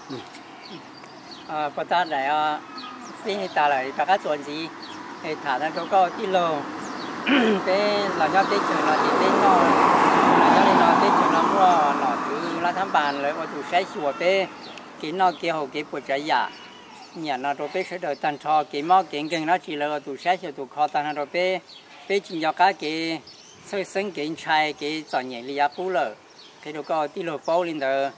Puas tag daim fij tas lawm rov qab txuas ntxiv, es tham no rau koj tij laug. Peb los nyob teb chaws no ces peb noj, los nyob li no teb chaws no muaj nom tswv Lab Thab Npas lawv ua tus saib xyuas peb kev noj kev haus kev puas tsav yam. Nyiam no rau peb sawv daws tag nrho, kev mob kev nkeeg dab tsi lawv ua tus saib xyuas tus kho tag nrho rau peb. Peb tsis nco qab kev txhawj xeeb kev ntshai kev txom nyem li yav qub lawm. Qhia rau koj tij laug paub li ntawd,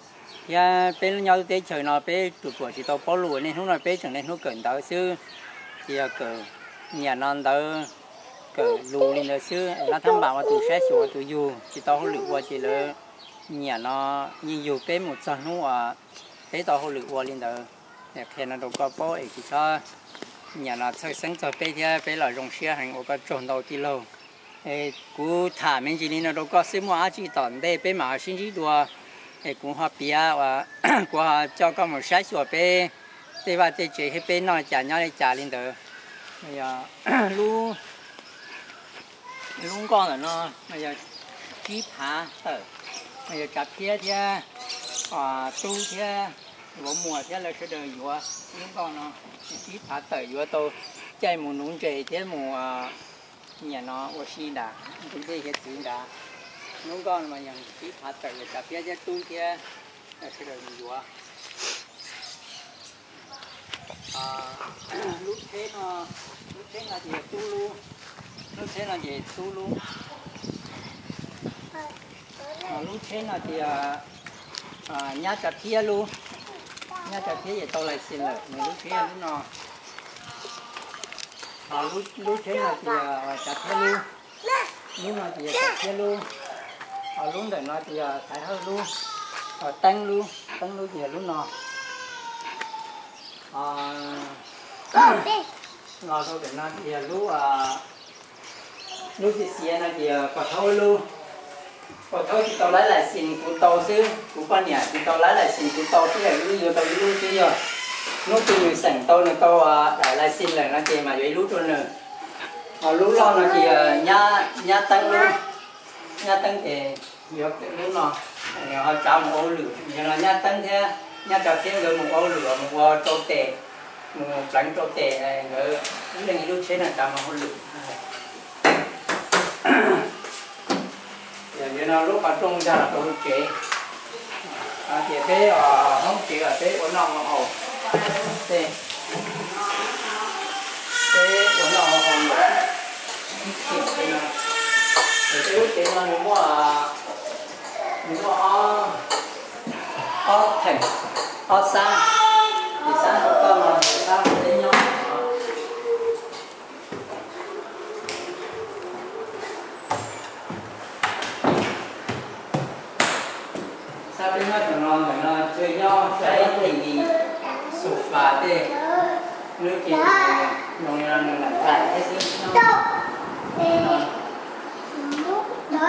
thiab peb nyob lub teb chaws no peb ruam ruam tsis tau paub lus, niaj hnub no peb tseem niaj hnub kawm ntawv xwb. Ces yog kawm, nyiam no ntawv kawm lus li ntawd xwb, Lab Thab Npas ua tus saib xyuas ua tus yug, tsis tau hauj lwm ua ces lawv nyiam no yeej yug peb mus txog hnub uas peb tau hauj lwm ua li ntawd. Qhia no rau koj paub es tsis txhob nyiam no txhawj xeeb txog peb thiab, peb los zoo siab heev, ua koj tsaug ntau tij laug. Kuv tham me ntsis li no rau koj xwb, muaj dab tsi tom ntej peb mam ho sib ntsib dua. Es kuv ho piav, kuv ho coj koj mus saib xyuas peb tej vaj tej tsev thiab peb noj li cas nyob li cas li ntawd. Lub nkoj ntawm no mas yog tsib phav tawm, mas yog Tsav Phiab thiab Tub thiab Vauv Muas thiab lawv sawv daws yuav lub nkoj no tsib phav tawm, yuav tau caij mus nuv ntses thiab mus nyiam no ua si nram ntug dej hiav txwv nrad. Lub nkoj no mas yog tsib phav tawm, yog Tsav Phiab thiab Tub thiab lawv sawv daws mus yuav. Lub tsheb no, lub tsheb no ces yog Tub lub, lub tsheb no ces Tub lub. Lub tsheb no ces nyab Tsav Phiab lub, nyab Tsav Phiab ces tau license lawm, nws lub tsheb yog lub no. Lub tsheb no ces yog Tsav Phiab lub, lub no ces yog Tsav Phiab lub, lub ntawm no ces yog Thaiv Hawj lub, Teeb lub, Teeb lub ces yog lub no. Los rau pem no ces yog lub, lub xiav xiav no ces yog Pog Thaub lub. Pog Thaub tsis tau laib license, kuv tau xwb, kuv poj niam tsis tau laib license, kuv tau xwb, yog wb yuav tau ib lub xwb. Yog hnub twg nws xeem tau nws tau daim license lawm no ces mas yuav ib lub rau nws. Ho lub loj no ces yog nyab Teeb lub, nyab Teeb ces yuav lub no, nws ho tsav mus ua hauj lwm. Yog no nyab Teeb thiab nyab Tsav Phiab nkawd mus ua hauj lwm, mus ua rau tes, mus pleev rau tes, nkawd ib leeg ib lub tsheb no tsav mus hauj lwm. Yog no lub qhov rooj ntag rau hauv tsev, tias peb hoob tsev los peb ua noj ua haus, peb ua noj ua haus ib txhia no. Peb lub tsev no nws muaj, nws muaj ob theem, ob xab, ces xab tom toj no, xab peb nyob. Xab peb nyob tom no, ntawm no ces nyob saib T V, sofa tej, lub ces zoo li no nws lam lam thiab xwb.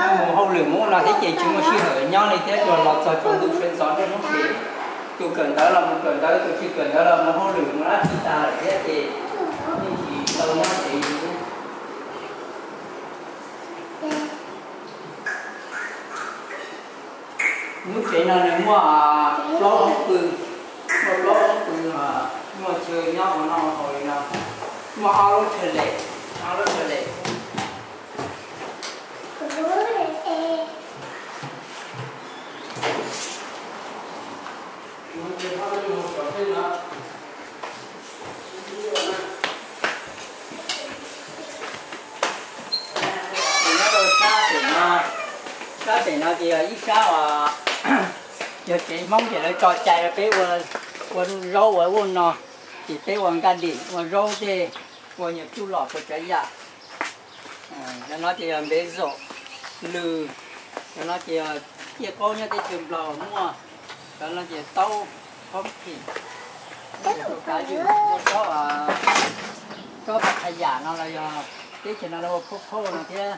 Mus hauj lwm mus no thiab ces tsis muaj sij hawm nyob li thiab, tsuas los txog tsaus ntuj sawv ntxov nruab hnub ces tus kawm ntawv los mus kawm ntawv, tus tsis kawm ntawv los mus hauj lwm mus dab tsi tag lawm thiab ces yeej tsis tau nyob tsev li thiab. Lub tsev no nws muaj plaub lub pw, muaj plaub lub pw, muaj chaw nyob ua noj ua haus li no, muaj ob lub chaw lem, ob lub chaw lem. Nyob rau sab pem no, sab pem no ces yog ib sab uas yog tsev Hmoob ces lawv tso cai rau peb ua, ua zaub ua ub no, ces peb ua nkaj dim ua zaub tej, ua nyuag txuj lom puas tsav yam. Cov no ces yog ntev zaum, lws, cov no ces yog tiaj qaub nyob teb chaws Nplog muaj, cov no ces taub, pumpkin, muaj tsob, tsob pas tha yam no los yog teb chaws no lawv ua phauj phauj no thiab,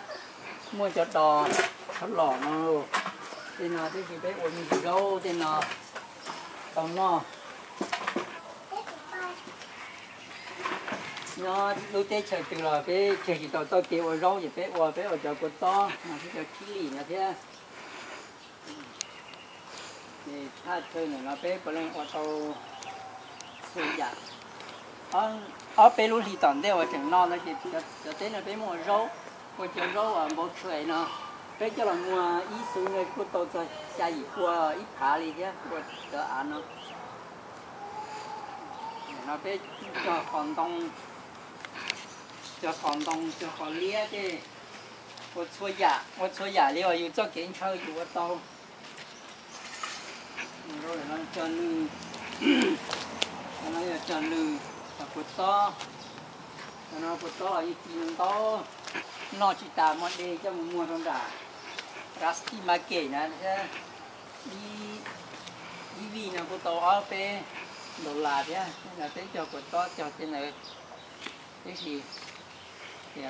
muaj cov dos, tsob los no, tej no tib si peb ua me ntsis zaub tej no tau noj. Nyob lub teb chaws twg los peb tseg tsis tau txoj kev ua zaub ces peb ua, peb ua cov kua txob no thiab cov chili no thiab. Thaj chaw ntawm no peb puav leej ua tau txhua yam. Ob peb lub hlis tom ntej uas tseem no no ces cov teb no peb muaj ua zaub, ua cov zaub uas npau tshais no, peb coj los muag ib xu no kuj tau txog xya yim pua ib phav li thiab ua cov av no. No peb cog qos ntoo, cog qos ntoo, cog qos liab tej, ua txhua yam, ua txhua yam li uas yus txoj kev ntshaw yus ua tau. Cog lws, no yog cog lws, cog kua txob, cov no kua txob los yeej ci ntau, noj tsis tas muaj de coj mus muag rau nram Rusty Market na thiab. Ib vij no kuj tau ob peb dollar thiab, peb cog kua txob cog tej ntawd. Tiam sis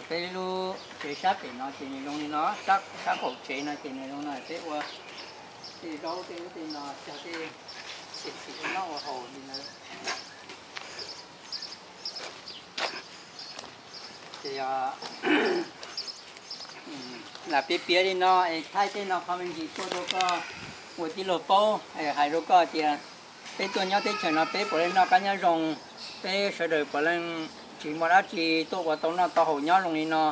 peb lub tsev sab pem no ces nws zoo li no, sab qaum tsev no ces nws zoo no peb ua tej zaub tej ub tej no cog tej xim xim ua noj ua haus li ntawd. Ces lam piav piav li no es thaij tej no qhov me ntsis tuaj rau koj ua tij laug paub, hais rau koj tias peb tuaj nyob teb chaws no peb puav leej noj qab nyob zoo, peb sawv daws puav leej tsis muaj dab tsi tuaj ua tau noj tau haus nyob zoo li no.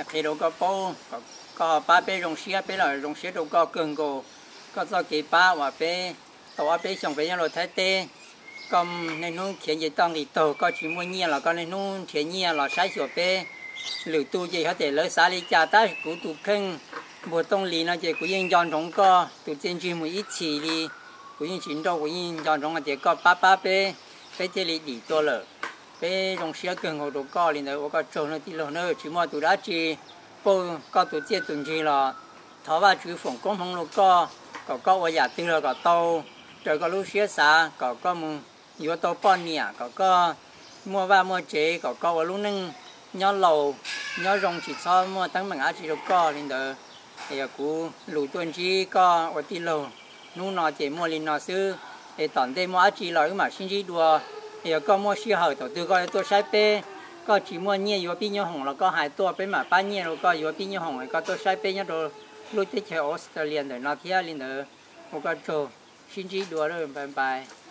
Qhia rau koj paub kom koj ho pab peb zoo siab, peb los zoo siab rau koj kawg nkaus. Koj txoj kev pab uas peb tau ob peb xyoos peb nyob rau Thaib teb, koj niaj hnub khiav nce toj nqis taug, koj tsis muaj nyiaj los koj niaj hnub nrhiav nyiaj los saib xyuas peb. Lwm tus ces yog tias lawv xav li cas, tab sis kuv tus kheej Npuag Tooj Lis no ces kuv yeej nco ntsoov koj tus txiaj ntsig mus ib txhis li. Kuv yeej tsis nrauj, kuv yeej nco ntsoov hais tias koj pab pab peb, peb thiaj li dim tuaj lawm. Peb zoo siab kawg nkaus rau koj li ntawd, ua koj tsaug nawb tij laug nawb. Tsis muaj tus dab tsi pauj koj tus txiaj tus ntsig los thov Vajtswv foom koob hmoov rau koj, kom koj ua yam twg los kom tau raws koj lub siab xav, kom koj mus yuav tau poj niam, kom koj muaj vaj muaj tsev, kom koj ua lub neej nyob laus nyob zoo, tsis txhob muaj teeb meem dab tsi rau koj li ntawd. Es yog kuv lus tuaj ntsib koj ua tij laug hnub no ces muaj li no xwb, es tom ntej muaj dab tsi los wb mam sib ntsib dua. Es yog koj muaj sij hawm thaum twg koj tuaj saib peb, koj tsis muaj nyiaj yuav pib nyuj hoom los koj hais tuaj, peb mam pab nyiaj rau koj yuav pib nyuj hoom es koj tuaj saib peb nyob rau lub teb chaws Australia ntawm no thiab li ntawd. Ua koj tsaug, sib ntsib dua, npais npais.